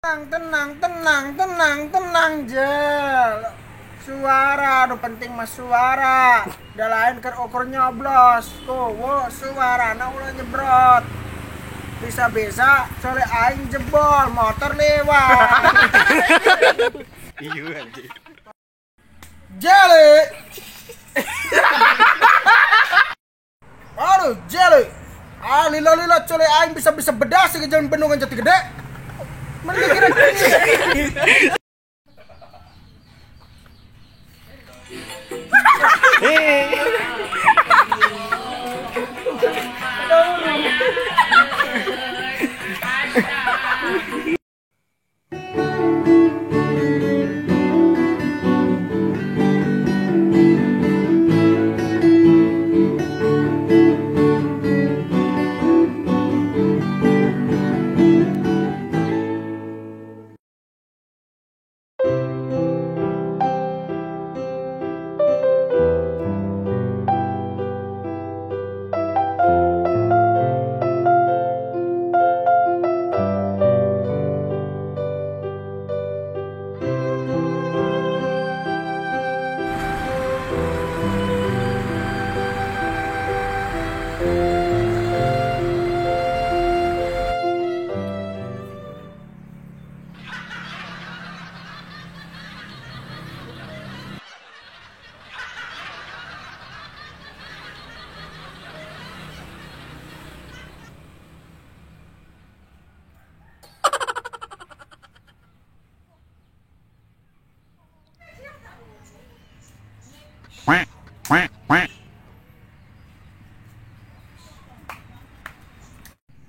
Tenang, tenang, tenang, tenang, tenang, Jel. Suara, nu penting mah suara. Da lain keur ukur nyoblos. Kowo suara na ulah nyebrot. Bisa-bisa sole aing jebol, motor lewat. Iya anjing. Jeli. Aduh, jeli. Ah, lila-lila cole aing bisa-bisa bedas ke jalan bendungan Jati Gede. Mending kira gini.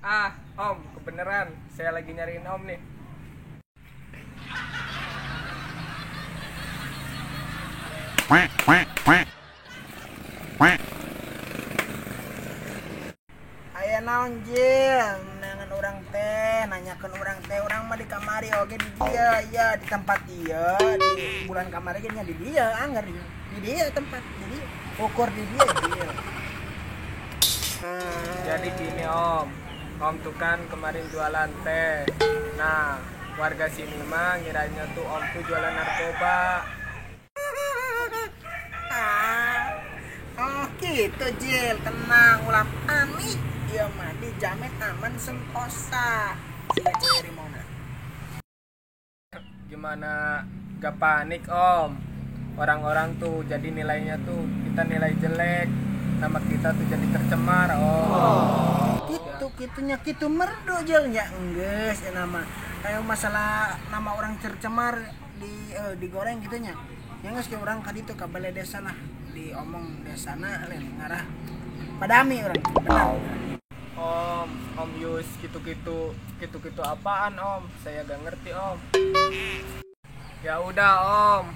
Ah, Om, kebeneran. Saya lagi nyariin Om nih. Aya naon Jil, nangan urang teh, nanyakeun urang teh, urang mah di kamari oge di dieu, iya di tempat ieu, di bulan kamari ge nya di dieu angger di dieu tempat di dieu, ukur di dieu Jil. Jadi gini Om, Om tuh kan kemarin jualan teh. Nah, warga sini mah ngiranya tuh Om tuh jualan narkoba. Oh gitu Jil, tenang, ulah panik. Ieu mah dijamin aman sentosa. Siga cari mona. Gimana gak panik Om? Orang-orang tuh jadi nilainya tuh kita nilai jelek, nama kita tuh jadi tercemar Om. Oh, gitu gitunya gitu merdu Jil nya enggeus ya nama. Kayak masalah nama orang tercemar di digoreng gitu nya. Ya geus ke urang ka ditu ka balai desa lah, diomong desana lain ngarah padami urang. Benar. Om, Om Yus gitu-gitu, gitu-gitu apaan Om? Saya gak ngerti Om. Ya udah Om,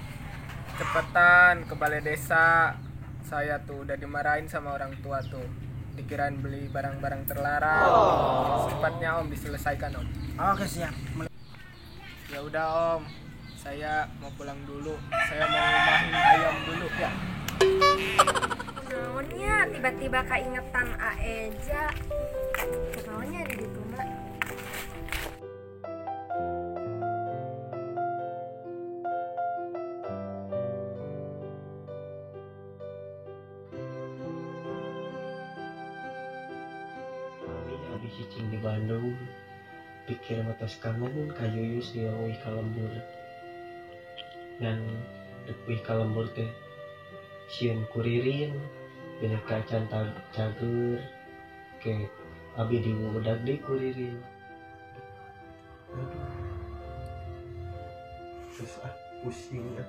cepetan ke balai desa. Saya tuh udah dimarahin sama orang tua tuh, dikirain beli barang-barang terlarang. Secepatnya Om diselesaikan Om. Oke siap. Ya udah Om, saya mau pulang dulu. Saya mau ngumahin ayam dulu ya. Naonnya tiba-tiba keingetan Aeja. Naonnya di ditu mah. Abi cicing di Bandung, pikir matos kangen ka Yuyus di uih ka lembur. Ngan dek uih ka lembur teh sieun kuririn, bilih ka acan cager, ke abi diwudag deui kuririn. Aduh. Terus ah pusing ah.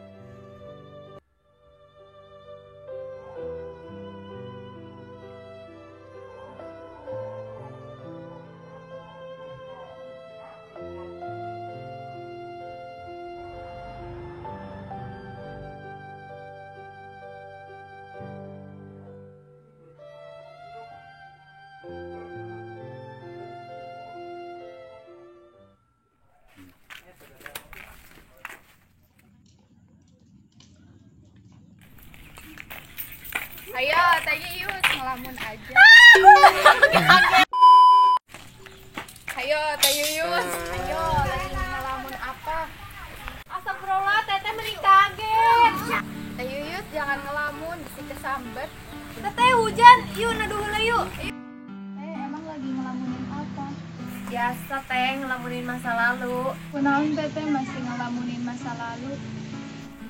Ayo, Teh Yuyus ngelamun aja. Ayo, Teh Yuyus. Ayo, lagi ngelamun Biasa teh ngelamunin masa lalu. Kunaon teteh masih ngelamunin masa lalu?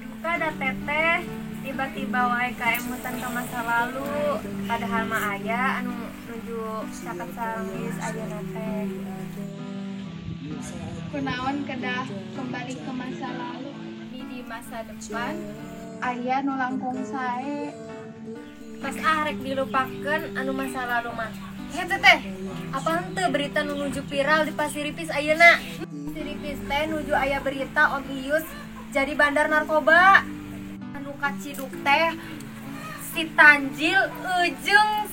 Duka da teteh tiba-tiba wae kaemutan ke masa lalu. Padahal mah aya anu nuju caket sareng geus ayeuna teh. Kunaon kedah kembali ke masa lalu? Di masa depan aya nu langkung sae. Pas arek dilupakeun anu masa lalu mah. Heh teteh, apa henteu berita nu nuju viral di Pasiripis ayeuna? Pasiripis teh nuju aya berita Om Iyus jadi bandar narkoba. Anu kaciduk teh si Tanjil ujung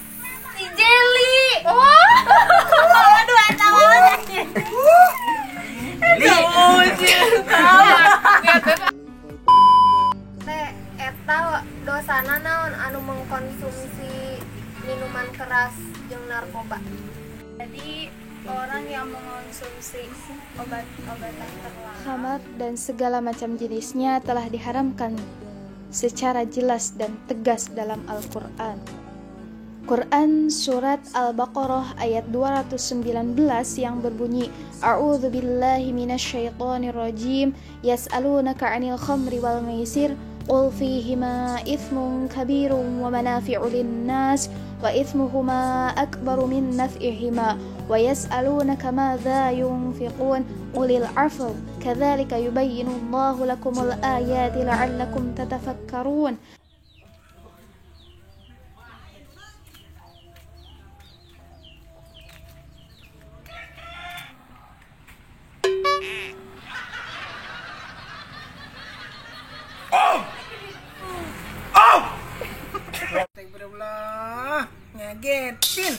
si Jelly. Oh. Aduh eta banget. Teh eta dosana naon anu mengkonsumsi minuman keras jeung narkoba. Jadi orang yang mengonsumsi obat-obatan terlarang, khamar dan segala macam jenisnya telah diharamkan secara jelas dan tegas dalam Al-Quran. Quran Surat Al-Baqarah ayat 219 yang berbunyi A'udzu billahi minasyaitonir rajim yas'alunaka 'anil khamri wal maisir qul fihima ithmun kabirun wa manafi'u lin-nas wa ithmuhuma akbaru min naf'ihima wa yas'alunaka madza yunfiqun qulil 'afw kadzalika yubayyinu Allahu lakumul ayati la'allakum tatafakkarun. Astagfirullah, ngagetin.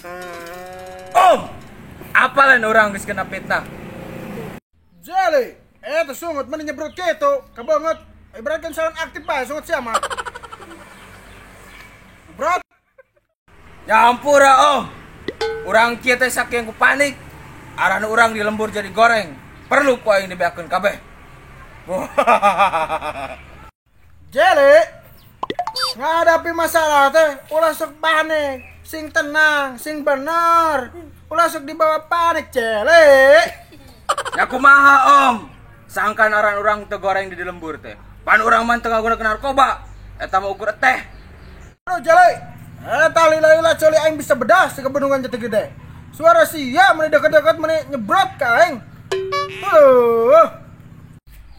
Om, apalan orang geus kena fitnah? Jeli, eta sungut mana nyebrut kitu, kabanget. Ibaratkan salon aktif bae sungut sia mah. Brot. Nyampura Om. Urang kieu teh saking ku panik. Arahna urang di lembur jadi goreng. Perlu ku aing dibeakeun kabeh. Jeli, ngadapi masalah teh ulah sok panik, sing tenang, sing bener. Ulah sok dibawa panik, Jeli. Ya kumaha Om? Sangkan aran urang teu goreng di lembur teh. Pan urang mah teu ngagunakeun narkoba. Eta mah ukur teh. Aduh, Jeli. Eta lila-lila coli aing bisa bedah ke bendungan Jati Gede. Suara sia meni deket-deket meni nyebrot ka aing.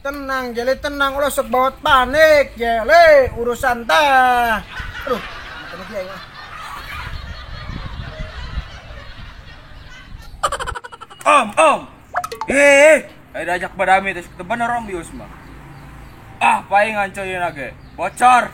Tenang Jeli, tenang, ulah sok bawa panik Jeli, urusan teh. Aduh, mati aing mah. Om, Om. Ayo diajak badami teh teu bener Om Bius mah. Ah, paingan coy ge. Bocor.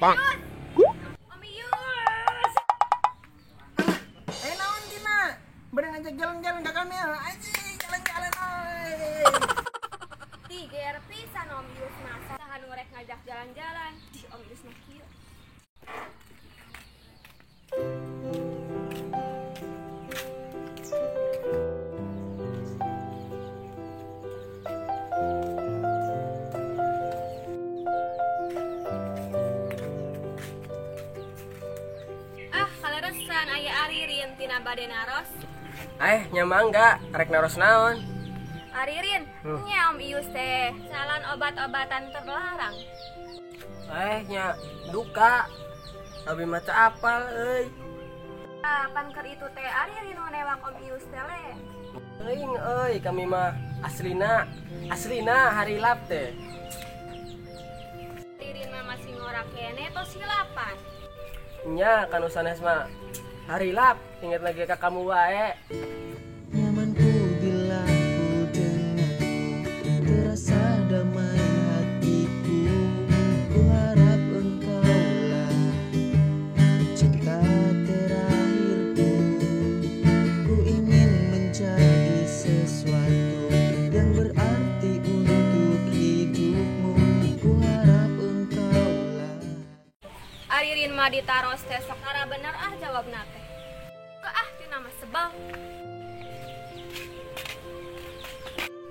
Om Iyus. Eh naon tina? Bade ngajak jalan-jalan ka kami anjing, jalan-jalan euy. Ti geer pisan Om Iyus mah saha nu rek ngajak jalan-jalan. Di Om Iyus mah kieu. Kaleresan aya Aririn tina bade naros. Nya mangga, rek naros naon? Aririn, nya Om Iyus teh calon obat-obatan terlarang. Nya duka. Abi maca apal euy. Pan keur itu teh Aririn nu newak Om Iyus teh le. Euing euy, kami mah aslina, aslina hari lap teh. Aririn mah masih ngorak kene tos silapan. Nya kanu sanes mah hari lap, inget lagi ka kamu wae. Nyamanku bila ku denganmu, terasa damai hatiku. Ku harap engkaulah cinta terakhirku. Ku ingin menjadi sesuatu yang berarti untuk hidupmu. Ku harap engkaulah. Aririn mah ditaros teh sok bener ah jawabna teh. Ke ah tina mah sebut. Sebel.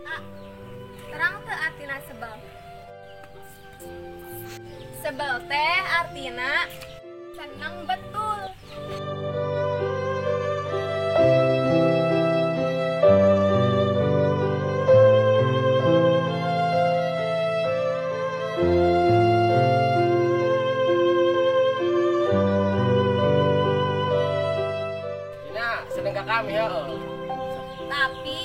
Ah, terang teu artina sebel? Sebel teh artina seneng betul. Dina, seneng ka kami ya. Tapi